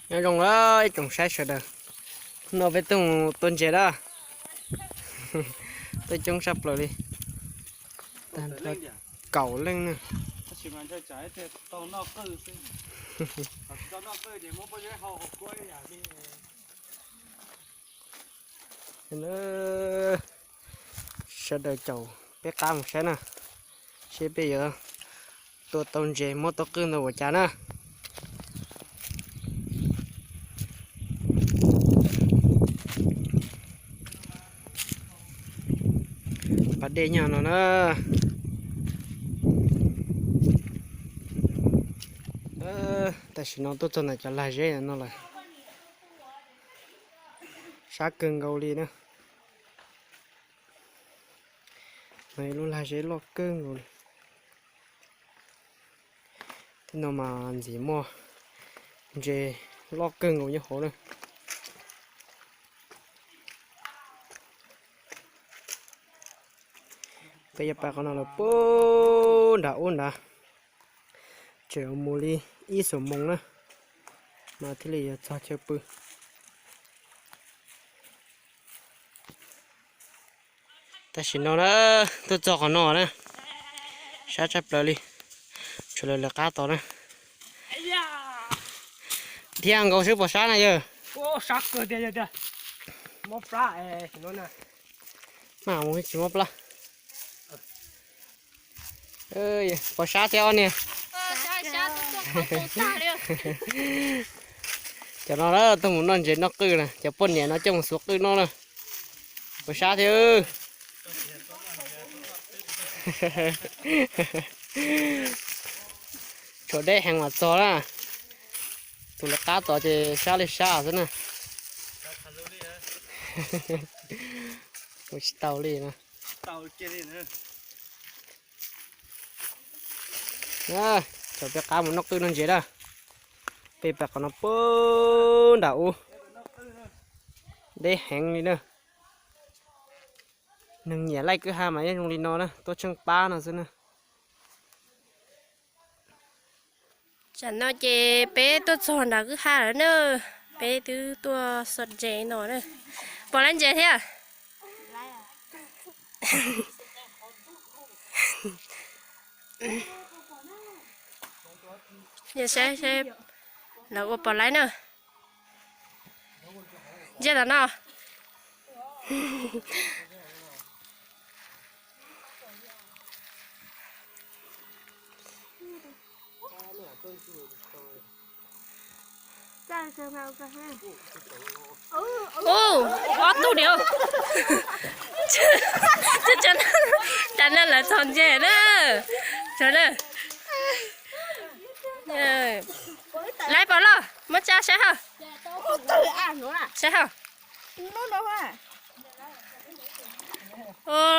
Nyob zoo ib tsoom saib sawv daws, no peb tuaj tua ntses na, tuaj coob sab plaws li, tag nrho kaum leej na. Sawv daws caum peb qab mus saib na, seb peb yuav tua tau ntses muab tau qwj ntau ua cas na. Pas dej nyob no na. Tam sim no tuaj txog ntawm cov lag zeb no lawm, sab kawg nkaus li na. No lub lag zeb loj kawg nkaus li. Tej no mas ntxim muaj ntses loj kawg nkaus nyob hauv na. Peb yuav pais qhov no lawm puag nram ub nrad, tseem mus li ib xuab moos na mas thiaj li yuav txog chaw pw. Tam sim no na, tuaj txog qhov no na, sab tshaj plaws li, tshuav lawv lawv qab tod na. Dhia nkaus xwb puas sab na yawg? Mas mus tsis mob plab. Puas sab thiab ob niag? Cov no tuaj mus noj ntses noj qwj na, cov poj niam no coj mus xuav qwj noj na. Puas sab thiab? Tshuav deb heev mas txog na. Tus lawv qab tod ces sab li sab xwb na. Mus tsis tau li na. Cov peb qab mus noj qwj noj ntses na. Peb pais qhov no puag nram ub, deb heev li na. Neeg nyiam laij kwj ha mas yeej zoo li no na, tuaj tsheej pab no xwb na. Tsam no ces peb tuaj txog nram kwj ha lawm na, peb twb tuaj xot ntses no na. Pom laiv ntses thiab. Saib saib lawv ua pom laiv na. Ntsia tom no. Ub, ob tug niam. Cov no lawv txog ntses na. Laiv pom loj, muab tsa saib hauj. Saib hauj.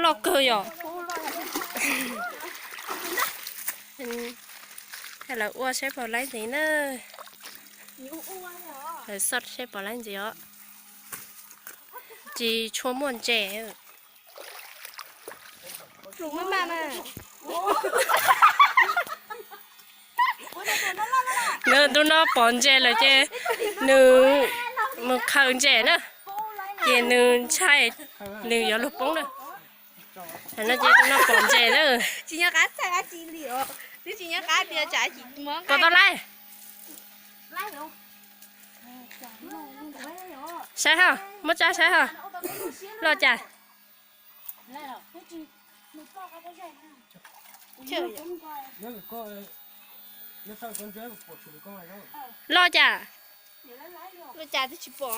Loj kawg yom. Lawv ua saib pom laiv ntxiv na. Lawv xoj saib pom laiv ntxiv os. Tsis tshua muaj ntses. Nws tus no pom ntses lawm ces nws mus khaws ntses na, ces nws ntshai nws yuav luag poob na. No ces tus no pom ntses na. Tsis nyob qab txhais dab tsi li os, twb tsis nyob qab tias tsam pom tau laiv. Saib hauj, muab tsa saib hauj. Loj cas? Loj cas? Loj cas twb tsis pom.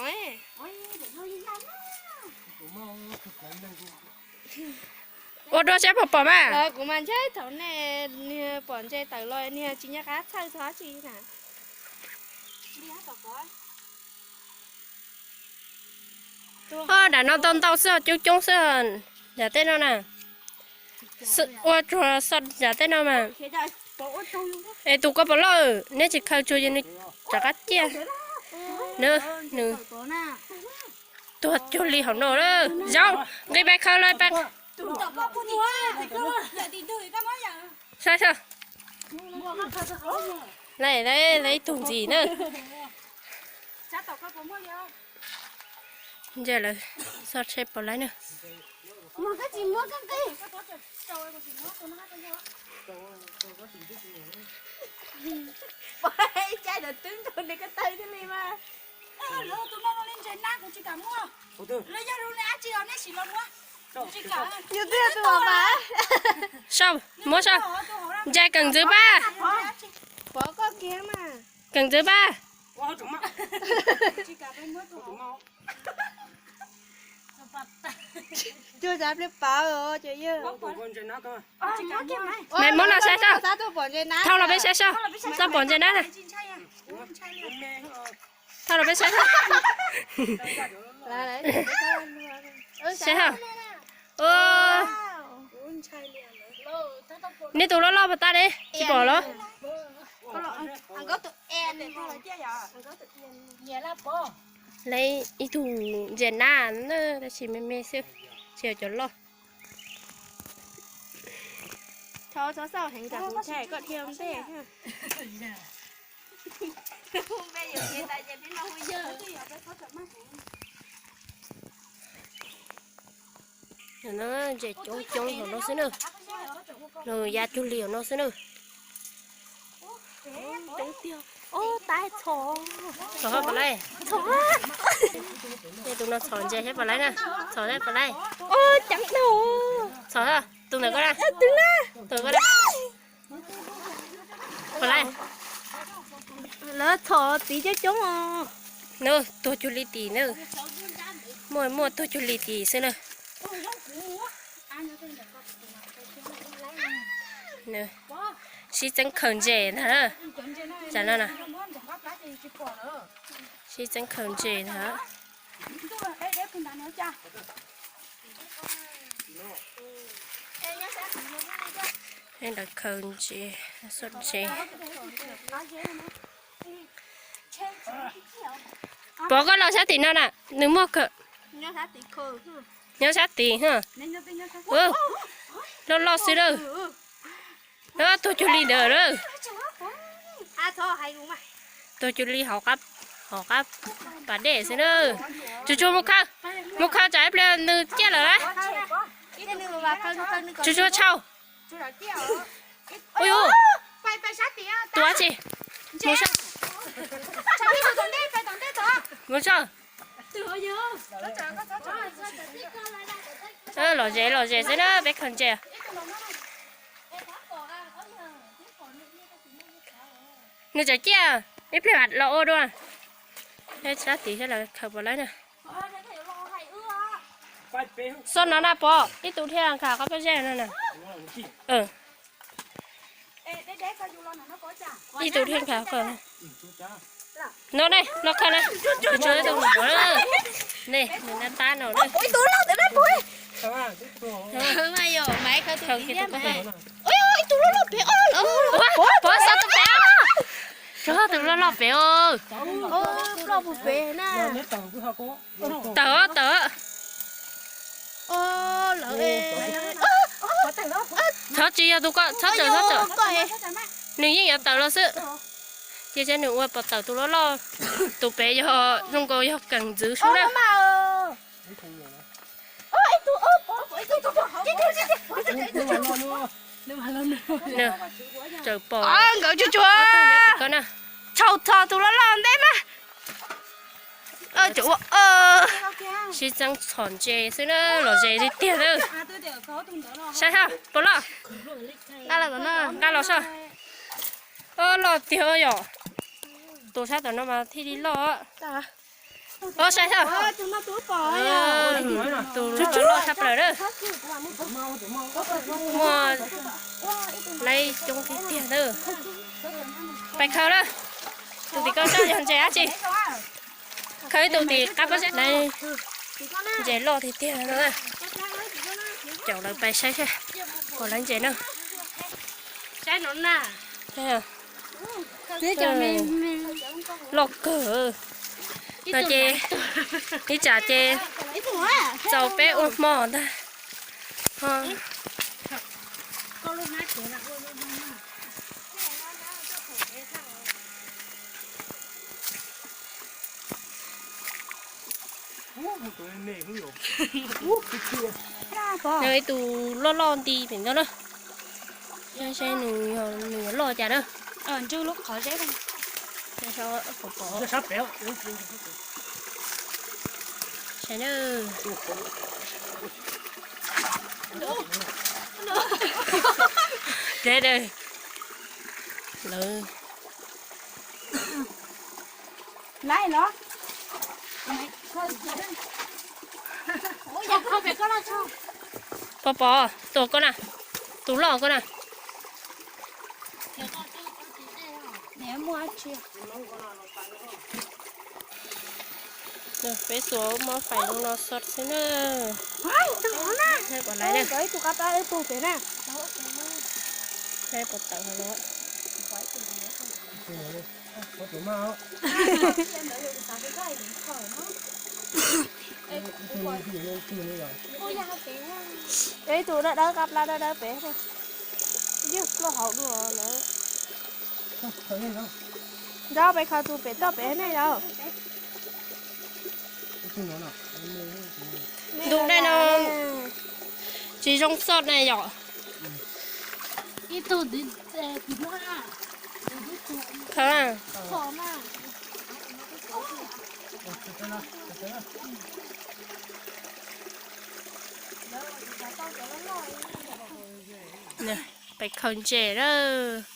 Ua dua saib puas pom mas. Kuv mas ntshai thaum nej niag pom ntses tawm los niag tsis nyob qab txhawj txog dab tsi na. Ho nram no ntau ntau xwb, coob coob xwb, nram tej no na. Ua tsuag xoj nram tej no mas. Es tus koj pom loj, neb tsis khaws tsuag ces nws rov qab ciaj. Nws, nws tuag cuag li hauv no na. Zaub, nqis pais khaws los pais. Saib, saib. Lawv ib tug ntxiv na. Ntshe lawv txog tsheb pom lawm na. Sau, muab sau. Ntsia keem ntxwv pab. Keem ntxwv pab. Maiv muab no saib sau. Thauj los peb saib sau. Txog pom ntses nab na. Thauj los peb saib sau. Saib sau. Nej tus loj loj puas tas ne, tsis pom los? Lawv ib tug ntses nab na, tab sis me me xwb, tsis yog cov loj. Ntses coob coob hauv no xwb na. Nws ya cuag li hauv no xwb na. Txhom pom lawm. Tus no txhom ntses thiab pom lawm na. Txhom thiab pom lawm. Txhom, tus ntawm ko na. Tus ko na. Pom lawm. Lawv txhom tid coob coob os. Nws tuag cuag li tim na. Muaj muaj tuag cuag li tim xwb na. Sib txeeb khaws ntses ntag. Tsam no na, sib txeeb khaws ntses ntag. Ntawd khaws ntses, xoj ntses. Pov koj los sab tim no na, nws muaj khaws. Nyob sab tim, loj loj xwb lawm. Tuag cuag li ntawd lawm. Tuag cuag li hauv qab, hauv qab pas dej xwb na. Tsuas tsuas mus khaws, mus khaws tsam ib pliag nws ciaj lawm na. Tsuas tsuas tshau. Ui yu, tus dab tsi? Mus saib. Mus saib. Lom zem lom zem xwb na peb khaws ntses. Nws tseem ciaj, ib pliag los ua dua. Sab tid sab lawv khaws pom lawm na. Xoj no na pom, ib tug thiaj nkag qab pob zeb no na. Ib tug thiaj nkag qhov no. No ne, no khaws na. Tus tsuas ib tug mus pom na. Ne, nws nab tab no na. Pom xov tus pem os. Pom xov tus loj loj pem os. Tawm, tawm. Txhob tsis yog tus ko, txhob tawm, txhob tawm. Nws yeej yuav tawm los xwb. Cia saib nws ua puas tawm tus loj loj. Tus pem yog zoo nkaus yog keem ntxwv sub na. Tawm pom. Nkawd tsuas tsuas txhom txhom tus loj loj ntej mas. Sib txeeb txhom ntses xwb na, lom zem tiag tiag na. Saib sab pom loj. Nqa los sab. Loj tiag yom. Tus sab tom no mas thiaj li loj. Saib sab. Tus loj loj tshaj plaws na. Muaj laib coob tiag tiag na. Pais khaws na. Tus tim ko sab yog ntses dab tsi? Khaws ib tus tim qab pob zeb na. Ntses loj tiag tiag no. Caum lawv pais saib saib puas laib ntses na. Saib no na. Loj kawg. No ces ib tsam ces txaus peb ua hmo ntag. Nws ib tug loj loj nti pem ntawd na. Saib nws, nws yuav loj cas na. Ntswj lub qhov zeb. Saib na. Lawv laiv los. Pov pov, tus koj na, tus loj koj na. Peb xuas mob fais zoo no xwb na. Ib tug qab plab ib tug pem na. Peb puas tawm no. Ib tug dawb dawb qab plab dawb dawb pem. Yog pluaj hauv dua lawm. Nrog peb khaws tus pem toj pem ne yom. Ntu dej no tsis zoo xoj na yom. Peb khaws ntses lawm.